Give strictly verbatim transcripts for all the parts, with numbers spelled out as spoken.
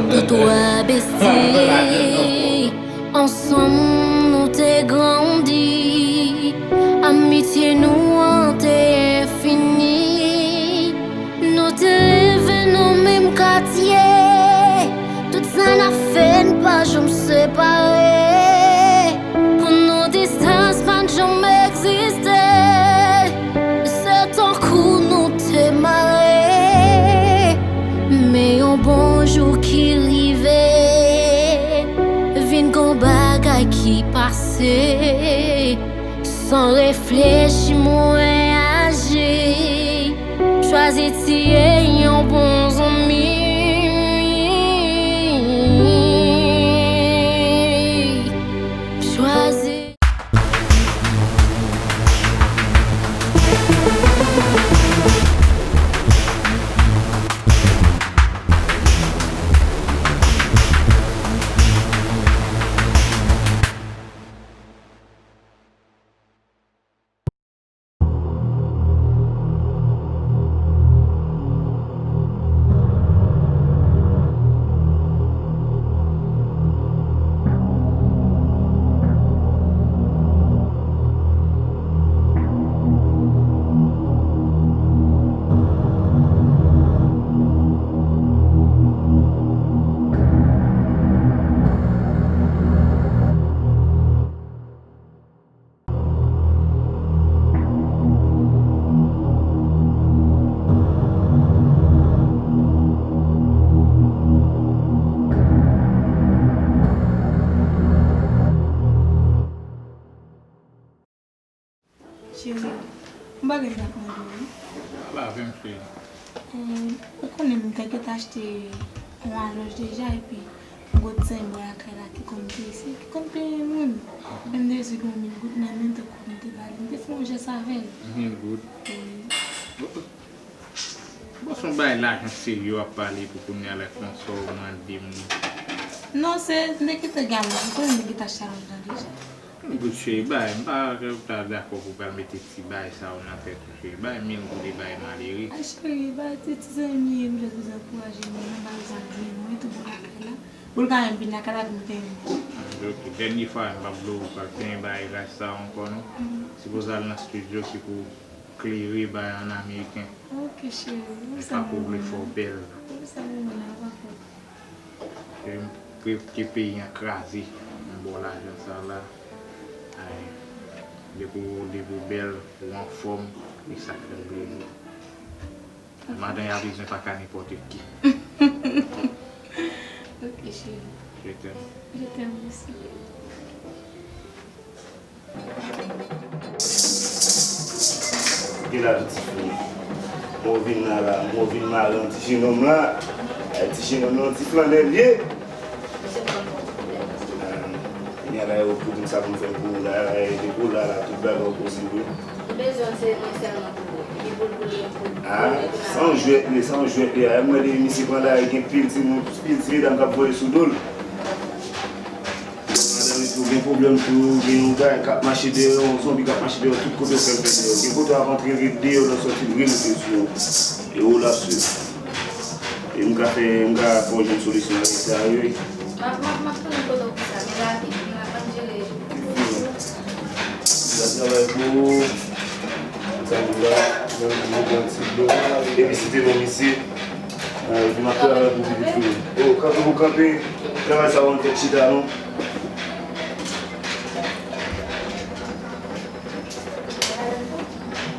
Tou twa besti, ansanm nou te grandi. Amitye nou an te enfini. Nou te leve nan menm katye. Tout sa n ap fè, n pa janm separe. Pou nou, distans pa t janm egziste. Se tankou nou te mare. Men yon bon jou ki rive, vin gon bagay ki pase. San reflechi, mwen aji. Chwazi tiye yon bon zanmi. Chwazi. Cheri, yon bagay m t ap mande w, wi. Pale avè m, cheri. Eh, ou konnen m te gentan achte yon alòj deja, epi m gon ti zanmi bò lakay la ki konn peye, ki konn peye moun. Men m te di gen yon mil goud nan men m, tankou m te pale, m te fè yon jès avè l. Mil goud? Wi. Bon, se yon bagay lajan serye w ap pale pou kounye a la, fè yon sòl mande m. Non, se, m te gentan gen alòj, ou konnen m te gentan achte alòj la deja. Mil goud, cheri, bay, m pa ta dakò pou w pral mete ti bagay sa yo nan tèt ou, cheri. Bay mil goud e bay malere. Ay, cheri, bay ti, ti zanmi, m jis bezwen ankouraje moun nan, bay zanmi mwen tou bò lakay la. Pou l ka menm vin lakay la, pou m te renmen. Ah, ok, dènye fwa, m p ap vle w pral fè bagay sa ankò, non. Mm. Sipoze al nan estidyo ki pou klere bay an ameriken. Ok, cheri. E pa pou vle fè w bèl. Wi, sa m renmen la, pa fòt. Ke, ke, ke peyi an kraze. M ba w lajan sa la. Ay. Depi w, depi w bèl, ou anfòm, e sa k fè m plezi. Madan ya bezwen pa ka nenpòt ki. Ok, cheri. Je t'aime. Je t'aime aussi. Gen la, ti fi. Mwen vin la, la, mwen vin mare yon ti jenòm la. Ay, ti jenòm nan, ti flannè l ye. Misye pran bon pwoblèm. Ah, kounye a la, yo pou di m sa pou m fè pou ou la, la, e depi w la, la, tout bagay ou posib, wi. Ou bezwen se mwen sèlman pou ou. Epi pou l, pou l, pou l, ah, pou l rete se yon jwèt li, se yon jwèt li. Ay, m wè depi misye pran la, gen pil timoun, pil ti medam k ap vole sou do l. Madanm li tou gen pwoblèm tou, gen yon gay k ap mache dèyè, yon zonbi k ap mache dèyè tout kote w fè l fè dèyè. Gen kote w ap antre ret deyò nan sòti l rele sou ou. E ou l ap swiv. E m ka fè, m ka fè w jwenn solisyon avèk sa, wi. M ap, m ap, m ap tounen kote w pou sa, men rapid, m ap, m ap jere. M ap travay pou ou. Sa nou la, nan yon ti dlo. Epi site non misye. Epi m ap travay pou pitit ou. O, kanpe pou kanpe. Travay sa w ap fè chita non.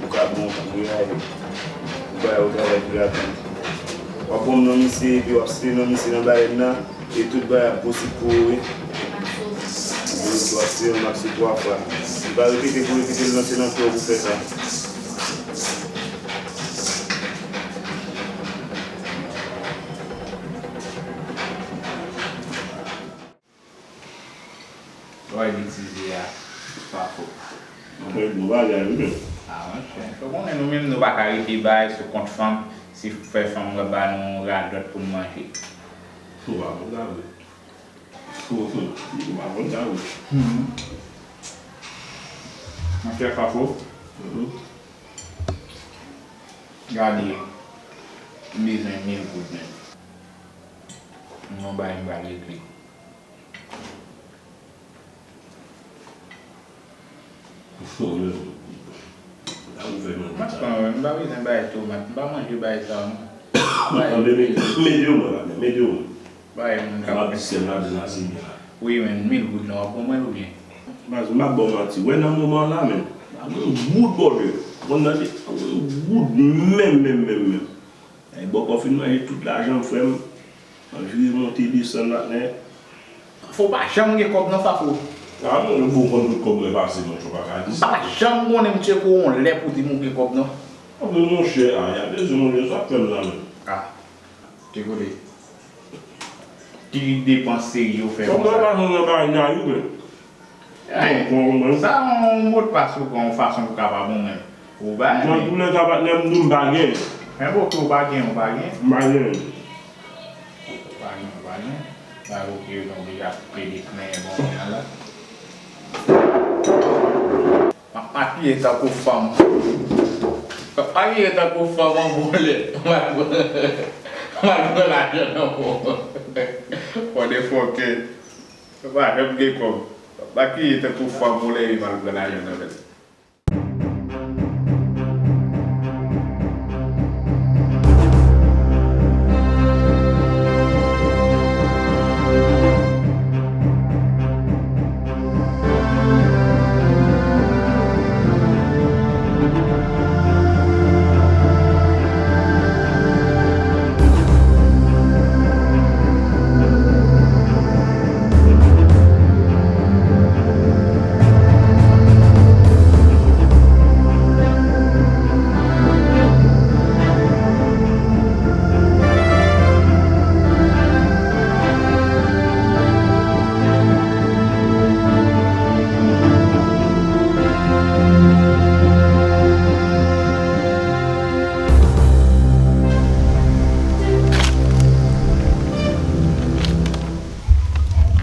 Ou ka bon, ou ka bon, ou bay ou travay pi rapid. W ap bon non misye, epi w ap site non misye nan balèn nan. E tout bagay ap posib pou ou, wi. Wi, w ap site yon makso twa fwa. Li pa repete pou repete l, non, se nan kè w pou fè sa. Bagay betize a, pa fo. Anpil bon bagay, wi. A, monchè. Ou konnen nou menm, nou pa ka rete bay sou kont fanm, si fè fanm wè ba nou radòt pou n manje. Ou pa konn sa vre. Ou pa konn sa vre. Monchè Fafo. Gade, m bezwen mil goud menm. Yon bagay m pral regle. Sa ou fè manje sa? Mwen pa bezwen bay tomat, m pa manje bay sa non. Mete yo mwen la, mete yo mwen. Bay moun ka. M ap di sèl ladan la se byen la. Wi, men mil goud lan w ap ban mwen l oubyen? Baz, m ap ba w manti. Wè nan moman la, men, pa gen yon goud bòdè. Konn nan de, pa gen yon goud menm, menm, menm, menm. Ay, bòkò fin manje tout lajan m, frè m. An vire monte desann la, men. Fò w pa janm gen kòb nan Fafo. A non, yo bon konn tout kòb mwen pase, monchè, w pa ka di sa. M pa janm konnen m tcheke w yon lè pou di m ou gen kòb nan. A bon, monchè, a, y a bezwen, monchè, sa k fè m la menm. A. Te kote? Ki depans serye w fè konsa? Kòb mwen pa janm nan bagay nan yu, men. Ay, bon, bon, bon. Sa yon modpas ou pran yon fason pou ka pa bon menm. Ou pa. Nan tou lè ka patnè m di w m pa gen. Men bon, ou pa gen, ou pa gen. M pa gen. Ou pa gen, ou pa gen. Ba yo ki yo oblije ap plede plenyen bon moun nan la. M ap makiye tankou fanm. M ap makiye tankou fanm an bon lè. M ap pran, m ap pran lajan nan men w. Motherfucker. Yo pa janm gen kòb. Yo pa kiye tankou fanm ou leve mal pran lajan nan men l.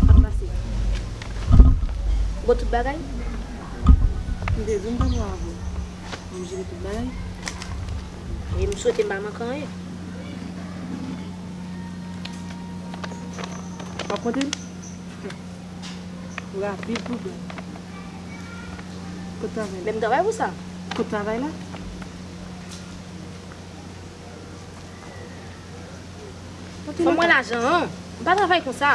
Ap pase. Ou bon tout bagay? M te di w m pa pran avè w. M jere tout bagay. E m swete m pa manke anyen. W ap konte m? Rapid pou blan. Kot travay la? Men m travay pou sa. Kot travay la? Fò m wè lajan an. M pa travay konsa.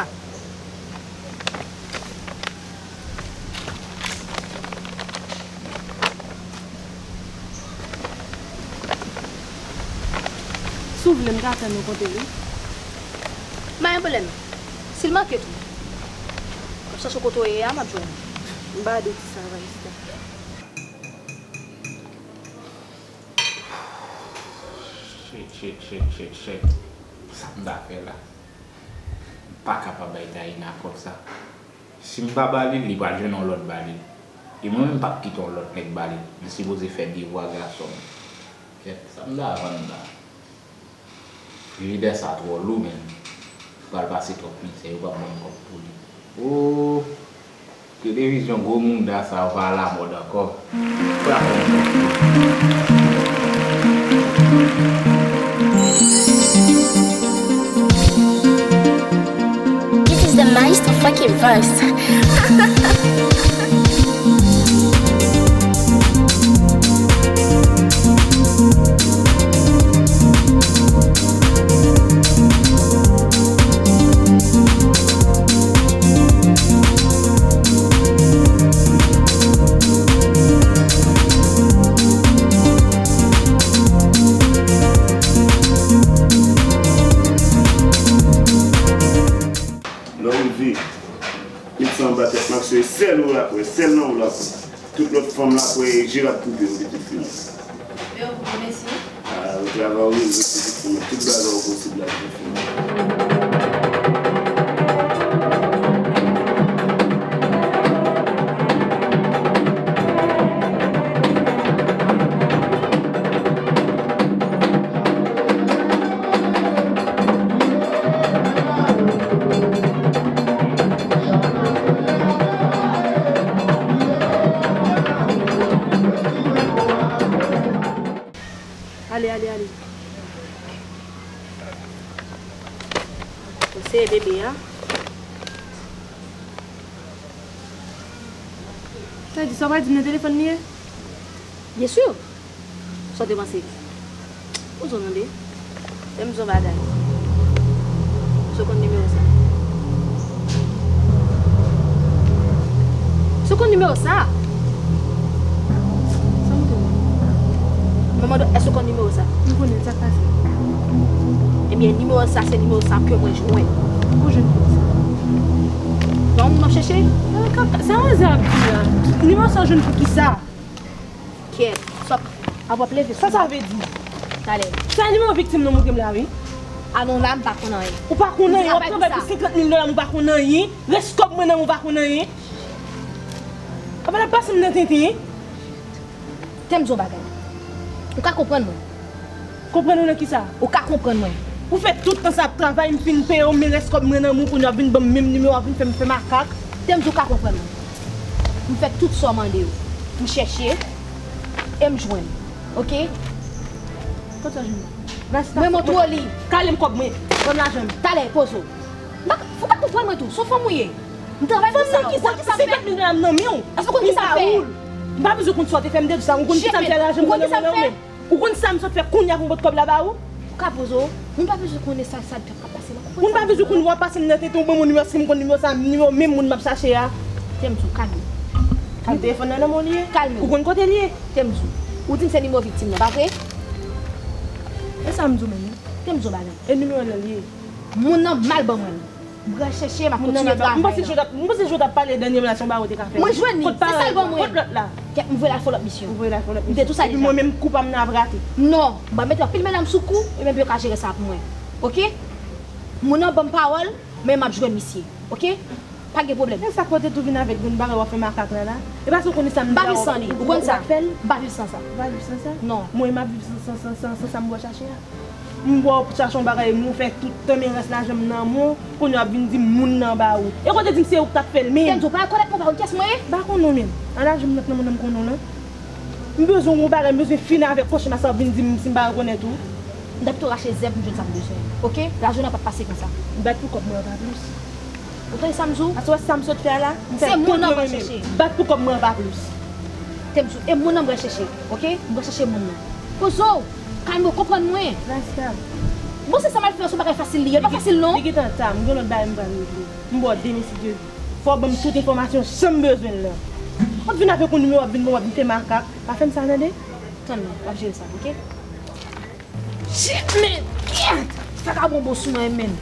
Si w vle, m ka tann ou konte l, wi. M pa gen pwoblèm. Si l manke tou, m ap chache kote w ye a, m ap jwenn ou. M pa de ti sa, Evariste. Shit, shit, shit, shit, shit. Sa m ta fè la? M pa kapab bay Taïna kòb sa. Si m pa ba li l, li pral jwenn yon lòt ba li l. E mwen menm, m p ap kite yon lòt nèg ba li l. M sipoze fè devwa gason m. Kèt, sa m ta vann la? Frijidè sa twò lou, men. Pral pase twòp mizè, yo p ap ban m kòb pou li. Oh! Televizyon gwo mounda sa yo pa alamòd ankò. Frape m. This is the maestro fucking verse. Lè w rive, met sa anba tèt Maxo, e sèl ou l ap wè, sèl nan ou l ap wè. Tout lòt fanm l ap wè, e je l ap koupe w, pitit fi m. Yo, mèsi. Ah, ou travay, ou rive, pitit fi m. Tout bagay ou posib la, pitit fi m. Ale, ale, ale. Se bebe a. Sa di, sa w pa di m nan telefòn li ye? Byen si. Sa w te panse? Poze w tande. Fè m di w yon bagay. Èske w konn nimewo sa? Èske w konn nimewo sa? Sa montre mwen? Mwen mande w, èske w konn nimewo sa? M konnen l, sa k pase? Ebyen, nimewo sa, se nimewo sa ke mwen jwenn. Ou jwenn pou ki sa? Yon moun m ap chèche. Sa anzè ap di la. Nimewo sa w jwenn pou ki sa? Kyèt, sòt, ap w ap leve sou mwen. Sa sa vle di? Talè. Sa nimewo viktim nan montre m la, wi. Alon la, m pa konn anyen. Ou pa konn anyen, w ap travay pou senkant mil dola, m ou pa konn anyen. Rès kòb mwen nan men w, ou pa konn anyen. Apa l ap pase m nan tenten? Tè m di w bagay. Ou ka konprann mwen. Konprann ou nan kisa? Ou ka konprann mwen. Ou fè tout tan sa ap travay, m fin peye w, men rès kòb mwen nan men w, kounye a w ap vin ban m menm nimewo a, w ap vin fè m fè makak. Tè m di w ka konprann mwen. M fè tout sa w mande yo. M chèche, e m jwenn. Oke? Kot sa jwenn nan? Mwen montre w li. Kale m kòb mwen. Ban m lajan m. Talè, poze w. M pa, ou pa konprann mwen tou. Se yon fanm ou ye. M travay pou sa. Fanm nan kisa? Ou konn kisa m fè? Senkant mil dola m nan men w. Èske ou konn kisa m fè? M pa bezwen konn sa w te fè, m te di sa. Ou konn kisa m fè lajan m nan men w menm? Ou konn sa m sot fè kounye a pou m pot kòb la ba ou? Ou ka poze w. Moun pa bezwen konnen sa, sa k ap pase nan. Moun pa bezwen konn w ap pase m nan tenten, ou ban mwen nimewo, èske m konn nimewo sa, nimewo menm moun m ap chache a. Tè m di w, kalme w. Kalme w. Telefòn nan nan men w li ye? Kalme w. Ou konn kote l ye? Tè m di w. Ou di m se nimewo viktim nan, pa vre? E sa m di w menm, wi. Tè m di w bagay. E nimewo nan l ye? Moun nan m al ban mwen l. M pral chèche, m ap kontinye travay la. M panse Jod ap, m panse Jod ap pale dènyèman la, se yon bagay ou te ka fè. Mwen jwenn li, se sa l ban mwen. Kot lòt la? Kèt, m voye l al fè lòt misyon. Ou voye l al fè lòt misyon. M te di w sa deja. Epi mwen menm, kou pa m nan ap rate. Non, m pral mete anpil medam sou kou, epi yo ka jere sa pou mwen. Oke? Moun nan ban m pawòl, men m ap jwenn misye. Oke? Pa gen pwoblèm. E sa k fè w te tou vin avèk grenn bagay w ap fè makak la la? E paske w konnen sa m di la, w ap fè l? M pa viv san li. Ou konn sa? M pa viv san sa. Ou pa viv san sa? Non. Mwen, m ap viv san, san, san, san, san sa m bò chache a. M wè w chache yon bagay, m fè tout tan, men rès lajan m nan men w, kounye a w ap vin di m moun nan ba ou. E kote di m se ou k t ap fè l menm? Kenzo, pa rekonèt mwen, pa konn kiyès mwen ye? M pa konnen w menm. An lajan m nan k nan men w m konnen w lan. M bezwen yon bagay, m bezwen fini avèk kochma sa w ap vin di m si m pa rekonèt ou. M ta pito rache zèb pou m jwenn sa m bezwen. Oke? Lajounen an p ap pase konsa. M bat pou kòb mwen an pa plis. Ou tande sa m di w? Paske w wè sa m sot fè a la, m fè l kont mwen menm. Se moun nan m pral chèche. Bat pou kòb mwen an pa plis. Tè m di w, e moun nan m pral chèche, oke? M pral chèche moun nan. Poze w, kalme w, konprann mwen. Rasta. Bon, se sa m al fè, se yon bagay fasil li ye, li pa fasil non. Li gentan ta, m gen lòt bagay m pral regle. M ba w demen si Dye vle. Fò w ban m tout enfòmasyon jan m bezwen l lan. W ap vin avèk yon nimewo, w ap vin ban m, w ap vin fè makak. Pa fè m sa tande. Tann non, w ap jere sa, oke? Shit, man! Kèt! Sa ka bon bon sou mwen, man.